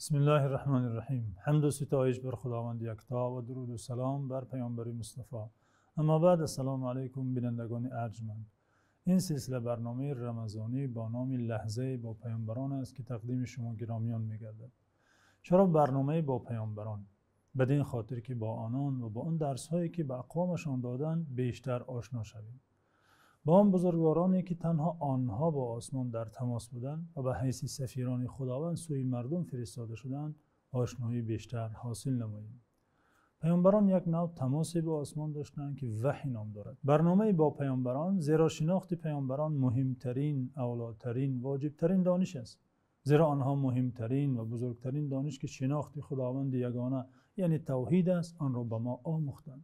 Бисмиллоҳир Раҳмонир Раҳим. Ҳамду ситоиш бар Худованди якто ва дуруду салом бар Паёмбари Мустафо. Аммо баъд, ассалому алайкум, бинандагони арҷманд. Ин силсилаи барномаи рамазонӣ бо номи Лаҳзае бо паёмбарон аст, ки тақдими шумо гиромиён мегардад. Чаро барнома бо паёмбарон? Бад-ин хотир ки бо онон ва бо он дарсҳое ки ба ақвомашон доданд бештар ошно шавем. Бо он бузургвороне ки танҳо онҳо бо осмон дар тамос буданд ва ба ҳайси сафирони Худованд сӯи мардум фиристода шуданд, ошноии бештар ҳосил намоем. Паёмбарон як навъ тамосе бо осмон доштанд, ки ваҳй ном дорад. Барнома бо паёмбарон, зеро шинохти паёмбарон муҳимтарин, авлотарин, воҷибтарин дониш аст. Зеро онҳо муҳимтарин ва бузургтарин дониш, ки шинохти Худованди ягона яъне тавҳид аст, онро ба мо омӯхтанд.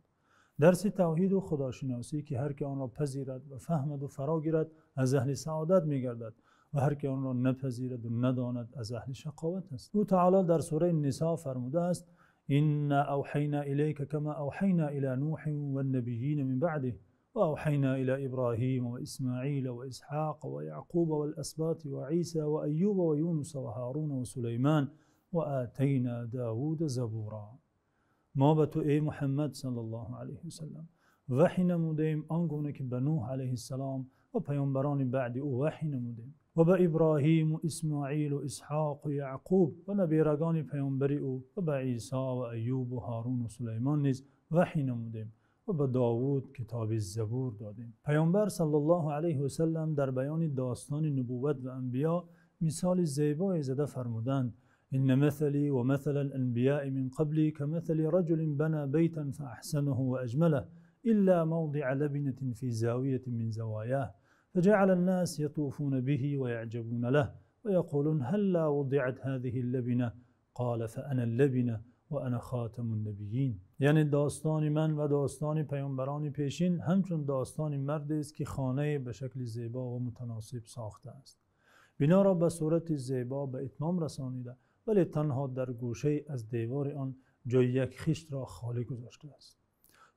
Дарси тавҳид ва худошиносӣ, ки ҳар ки онро пазирад ва фаҳмад ва фаро гирад, аз аҳли саодат мегардад ва ҳар ки онро напазирад ва надонад, аз аҳли шақоват аст. Ӯ таъоло дар сураи Нисо фармудааст: «Инна авҳайно илайка камо авҳайно ило Нӯҳин ван-набиййина мин баъдиҳи ва авҳайно ило Иброҳима ва Исмоила ва Исҳоқа ва Яъқуба вал-асботи ва Исо ва Айюба ва Юнуса ва Ҳоруна ва Сулаймона ва отайно Довуда забуро». Мо ба ту эй Муҳаммад саллаллоҳу алайҳи васаллам ваҳй намудаем он гуна ки ба Нӯҳ алайҳиссалом ва паёмбарони баъди ӯ ваҳй намудем ва ба Иброҳим ва Исмоил ва Исҳоқ ва Яъқуб ва наберагони паёмбари ӯ ва ба Исо ва Айюб ва Ҳорун ва Сулаймон низ ваҳй намудем ва ба Довуд китоби Забур додем. Паёмбар саллаллоҳу алайҳи васаллам дар баёни достони нубувват ва анбиё мисоли зебое зада фармуданд: إن مثلي ومثل الأنبياء من قبلي كمثل رجل بنى بيتا فأحسنه وأجمله إلا موضع لبنة في زاوية من زواياه فجعل الناس يطوفون به ويعجبون له ويقولون هلا وضعت هذه اللبنة قال فأنا اللبنة وأنا خاتم النبيين. Яъне достони ман ва достони паёмбарони пешин ҳамчун достони мардест, ки хонае ба шакли зебо ва мутаносиб сохтааст. Биноро ба сурати зебо ба итмом расонида, вале танҳо дар гӯшае аз девори он ҷои як хиштро холӣ гузоштааст.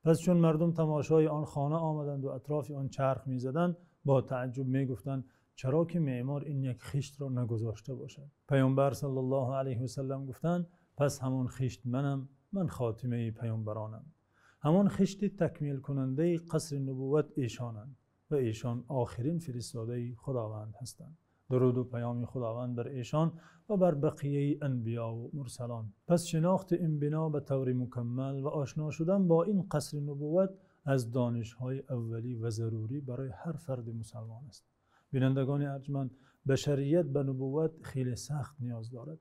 Пас чун мардум тамошои он хона омаданд ва атрофи он чарх мезаданд, бо таъаҷҷуб мегуфтанд: чаро ки меъмор ин як хиштро нагузошта бошад? Паёмбар саллаллоҳу алайҳи васаллам гуфтанд: пас ҳамон хишт манам, ман хотимаи паёмбаронам. Ҳамон хишти такмилкунандаи қасри нубувват эшонанд ва эшон охирин фиристодаи Худованд ҳастанд. Дуруду паёми Худованд бар эшон ва бар бақияи анбиё ва мурсалон. Пас шинохти ин бино ба таври мукаммал ва ошно шудан бо ин қасри нубувват аз донишҳои аввалӣ ва зарурӣ барои ҳар фарди мусулмон аст. Бинандагони арҷманд, башарият ба нубувват хеле сахт ниёз дорад.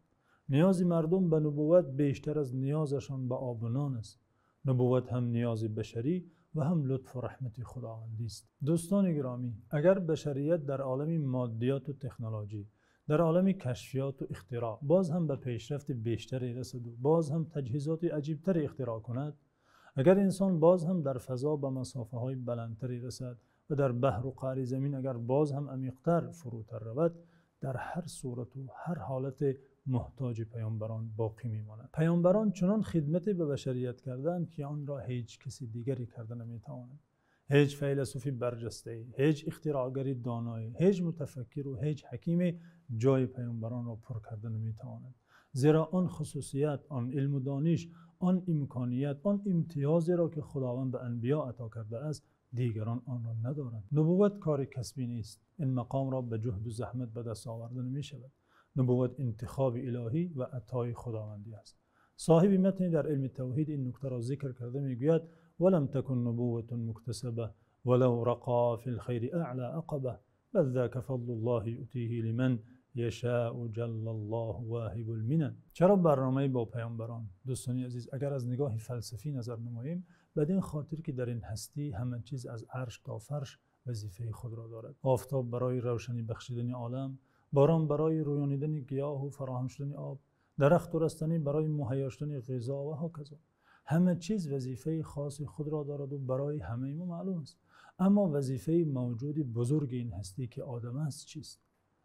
Ниёзи мардум ба нубувват бештар аз ниёзашон ба об ва нон аст. Нубувват ҳам ниёзи башарӣ ва ҳам лутфу раҳмати Худовандӣ аст. Дӯстони гиромӣ, агар башарият дар олами моддиёт ва технология, дар олами кашфиёт ва ихтироъ боз ҳам ба пешрафти бештаре расад ва боз ҳам таҷҳизоти аҷибтаре ихтироъ кунад, агар инсон боз ҳам дар фазо ба масофаҳои баландтаре расад ва дар баҳр ва қаъри замин агар боз ҳам амиқтар фурӯтар равад, дар ҳар сурат ва ҳар ҳолат муҳтоҷи паёмбарон боқӣ мемонад. Паёмбарон чунон хидмате ба башарият карданд, ки онро ҳеҷ касе дигаре карда наметавонад. Ҳеҷ файласуфи барҷастае, ҳеҷ ихтироъгари доное, ҳеҷ мутафаккир ва ҳеҷ ҳакиме ҷои паёмбаронро пур карда наметавонад. Зеро он хусусият, он илму дониш, он имконият, он имтиёзеро ки Худованд ба анбиё ато кардааст, дигарон онро надоранд. Нубувват кори касбӣ нест. Ин мақомро ба ҷуҳду заҳмат ба даст оварда намешавад. Нубувват интихоби илоҳӣ ва атои Худовандӣ аст. Соҳиби матн дар илми тавҳид ин нуктаро зикр карда мегӯяд: وَلَمْ تَكُنْ نُبُوَّةٌ مُكْتَسَبَةٌ وَلَوْ رَقَى فِي الْخَيْرِ أَعْلَى عَقَبَةٌ بَلْ ذَاكَ فَضْلُ اللَّهِ يُؤْتِيهِ لِمَنْ يَشَاءُ جَلَّ اللَّهُ وَاهِبُ الْمِنَنِ. Чаро барнома бо паёмбарон? Дӯстони азиз, агар аз нигоҳи фалсафӣ назар намоем, бад-ин хотир ки дар ин ҳастӣ ҳама чиз аз арш то фарш вазифаи худро дорад. Офтоб барои равшанӣ бахшидани олам, борон барои рӯёнидани гиёҳ ва фароҳам шудани об, дарахт ва растанӣ барои муҳайё шудани ғизо ва ҳаказа. Ҳама чиз вазифаи хоси худро дорад ва барои ҳамаи мо маълум аст. Аммо вазифаи мавҷуди бузурги ин ҳастӣ, ки одам аст, чист?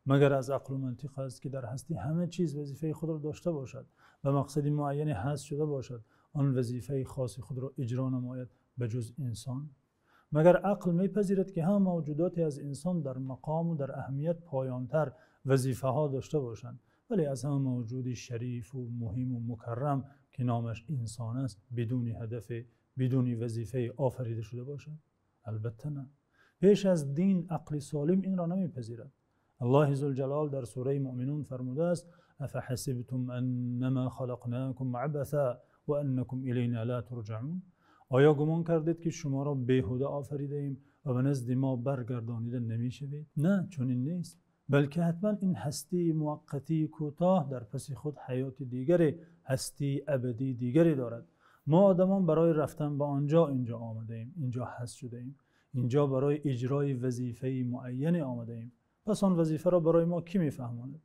Магар аз ақл ва мантиқ аст, ки дар ҳастӣ ҳама чиз вазифаи худро дошта бошад, ба мақсади муайяне ҳаст шуда бошад, он вазифаи хоси худро иҷро намояд ба ҷуз инсон? Магар ақл мепазирад, ки ҳама мавҷудоте аз инсон дар мақом ва дар аҳамият поёнтар вазифаҳо дошта бошанд, Вале аз ҳама мавҷуди шариф ва муҳим ва мукаррам, ки номаш инсон аст, бидуни ҳадаф, бидуни вазифа офарида шуда бошад? Албатта не. Пеш аз дин ақли солим инро намепазирад. Аллоҳи зулҷалол дар сураи Мӯъминун фармудааст: أفحسبتم أنما خلقناكم عبثا وأنكم إلينا لا ترجعون. Оё гумон кардед, ки шуморо беҳуда офаридаем ва ба назди мо баргардонида намешавед? Не, чунин нест, балки ҳатман ин ҳастии муваққатии кӯтоҳ дар паси худ ҳаёти дигаре, ҳастии абадии дигаре дорад. Мо одамон барои рафтан ба он ҷо инҷо омадаем, инҷо ҳаст шудаем, инҷо барои иҷрои вазифаи муайяне омадаем. Пас он вазифаро барои мо кӣ мефаҳмонад?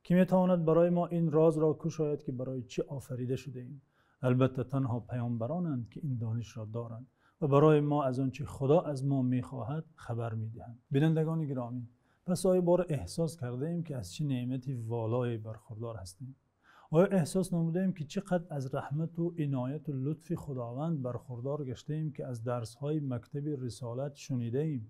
Кӣ метавонад барои мо ин розро кушояд, ки барои чӣ офарида шудаем? Албатта танҳо паёмбаронанд, ки ин донишро доранд ва барои мо аз он чи Худо аз мо мехоҳад хабар медиҳанд. Бинандагони гиромӣ, пас оё бор эҳсос кардаем, ки аз чӣ неъмати волое бархурдор ҳастем? Оё эҳсос намудаем, ки чӣ қадр аз раҳмат ва иноят ва лутфи Худованд бархурдор гаштаем, ки аз дарсҳои мактаби рисолат шунидаем?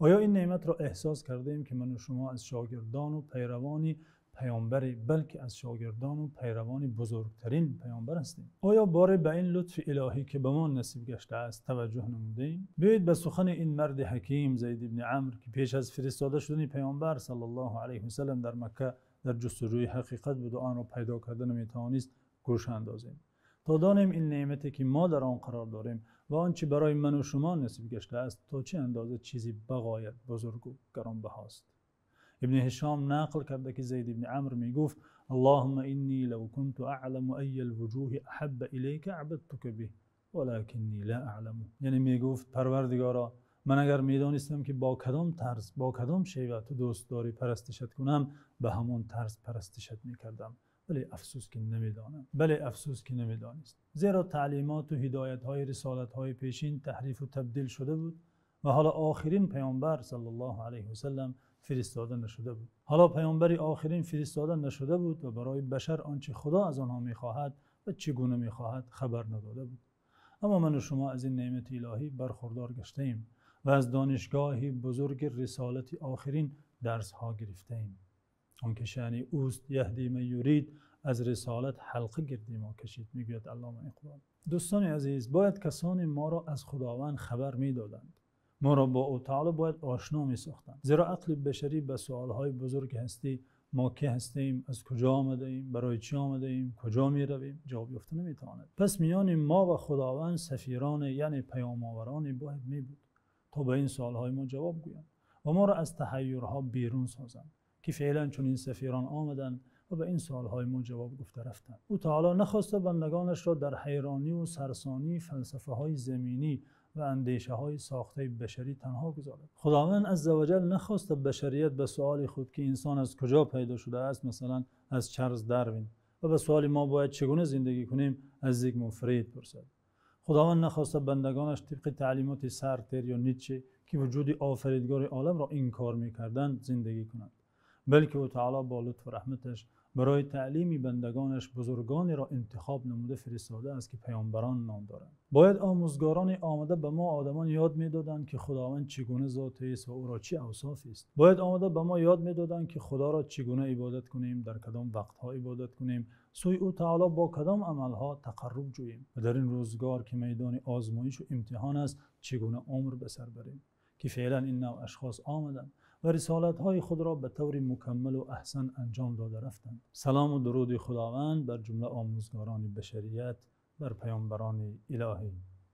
Оё ин неъматро эҳсос кардаем, ки ман ва шумо аз шогирдон ва пайравони паёмбаре, балки аз шогирдон ва пайравони бузургтарин паёмбар ҳастем? Оё боре ба ин лутфи илоҳӣ, ки ба мо насиб гаштааст, таваҷҷӯҳ намудаем? Биёед ба сухани ин марди ҳаким Зайд ибни Амр, ки пеш аз фиристода шудани паёмбар саллаллоҳу алайҳи васаллам дар Макка дар ҷустуҷӯи ҳақиқат буд ва онро пайдо карда наметавонист, гӯш андозем, то донем ин неъмате, ки мо дар он қарор дорем ва он чи барои ман ва шумо насиб гаштааст, то чӣ андоза чизе бағоят бузург ва гаронбаҳост. Ибни Ҳишом нақл карда, ки Зайд ибни Амр мегуфт: اللهم إني لو كنت أعلم أي الوجوه أحب إليك عبدتك به ولكني لا أعلم. Яъне мегуфт: Парвардигоро, ман агар медонистам, ки бо кадом тарз, бо кадом шева ту дӯст дорӣ парастишат кунам, ба ҳамон тарз парастишат мекардам, вале афсӯс, ки намедонам. Бале, афсӯс, ки намедонист, зеро таълимот ва ҳидоятҳои рисолатҳои пешин таҳриф ва табдил шуда буд ва ҳоло охирин паёмбар саллаллоҳу алайҳи васаллам фиристода нашуда буд. Ҳоло паёмбари охирин фиристода нашуда буд ва барои башар он чи Худо аз онҳо мехоҳад ва чӣ гуна мехоҳад хабар надода буд. Аммо ман ва шумо аз ин неъмати илоҳӣ бархурдор гаштаем ва аз донишгоҳи бузурги рисолати охирин дарсҳо гирифтаем. Он ки шаъни ӯст يهدي من يريد, аз рисолат ҳалқа гирди мо кашид, мегӯяд Аллома Иқбол. Дӯстони азиз, бояд касоне моро аз Худованд хабар медоданд, моро бо ӯ таъоло бояд ошно месохтанд, зеро ақли башарӣ ба суолҳои бузурги ҳастӣ, мо кӣ ҳастем, аз куҷо омадаем, барои чӣ омадаем, куҷо меравем, ҷавоб ёфта наметавонад. Пас миёни мо ва Худованд сафироне, яъне паёмовароне бояд мебуд, то ба ин суолҳои мо ҷавоб гӯянд ва моро аз таҳайюрҳо берун созанд, ки феълан чунин сафирон омаданд ва ба ин суолҳои мо ҷавоб гуфта рафтанд. Ӯ таъоло нахоста бандагонашро дар ҳайронӣ ва сарсонии фалсафаҳои заминӣ ва андешаҳои сохтаи башарӣ танҳо гузорад. Худованд азза ва ҷал нахоста башарият ба суоли худ, ки инсон аз куҷо пайдо шудааст, масалан аз Чарлз Дарвин, ва ба суоли мо бояд чӣ гуна зиндагӣ кунем аз Зигмунд Фрейд пурсад. Худованд нахоста бандагонаш тибқи таълимоти Сартр ё Ницше, ки вуҷуди офаридгори оламро инкор мекарданд, зиндагӣ кунанд, балки ӯ таъоло бо лутфу раҳматаш барои таълими бандагонаш бузургонеро интихоб намуда фиристодааст, ки паёмбарон ном доранд. Бояд омӯзгороне омада ба мо одамон ёд медоданд, ки Худованд чӣ гуна зотест ва ӯро чӣ авсофест. Бояд омада ба мо ёд медоданд, ки Худоро чӣ гуна ибодат кунем, дар кадом вақтҳо ибодат кунем, сӯи ӯ таъоло бо кадом амалҳо тақарруб ҷӯем ва дар ин рӯзгор, ки майдони озмоиш ва имтиҳон аст, чӣ гуна умр ба сар барем, ки феълан ин навъ ашхос омаданд ва рисолатҳои худро ба таври мукаммал ва аҳсан анҷом дода рафтанд. Салом ва дуруди Худованд бар ҷумла омӯзгорони башарият, бар паёмбарони илоҳӣ.